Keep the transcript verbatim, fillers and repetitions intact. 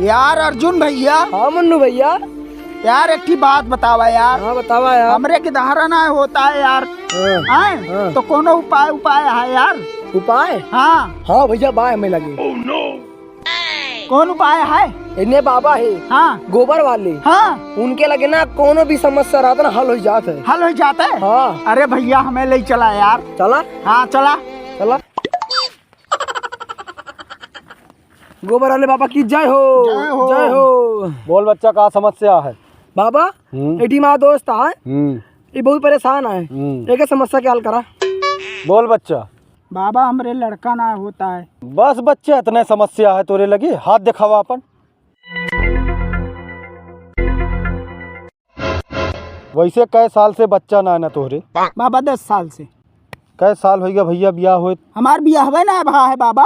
यार अर्जुन भैया। हाँ मुन्नू भैया। यार एक ठे बात बतावा यार। हाँ बतावा यार। हमरे के दहाड़ा ना होता है यार। हाँ। हैं? हाँ। तो कोनो उपाय, उपाय है यार? उपाय? हाँ। हाँ भैया, बाय हमें लगे। कौन उपाय है? इन्हें बाबा है। हाँ। गोबर वाले। हाँ। उनके लगे ना कोनो भी समस्या रहता ना, हल हो जात है। हल हो जात है? हाँ। अरे भैया, हमें ले चला यार। चला? हाँ, चला। चला। गोबर वाले बाबा की जय हो। जय हो। जय हो। बोल बच्चा, का समस्या है? बाबा, हम्म। एटी माँ दोस्त है। हम्म। ये बहुत परेशान है। हम्म। एक समस्या के हल करा। बोल बच्चा। बाबा, हमरे लड़का ना होता है। बस बच्चा, इतने समस्या है तोरे लगी? हाथ दिखावा अपन। वैसे कै साल से बच्चा ना है ना तोहरे? बाबा, दस साल से। कै साल होइगा भैया बियाह होए? हमार बियाहवे ना भा है बाबा।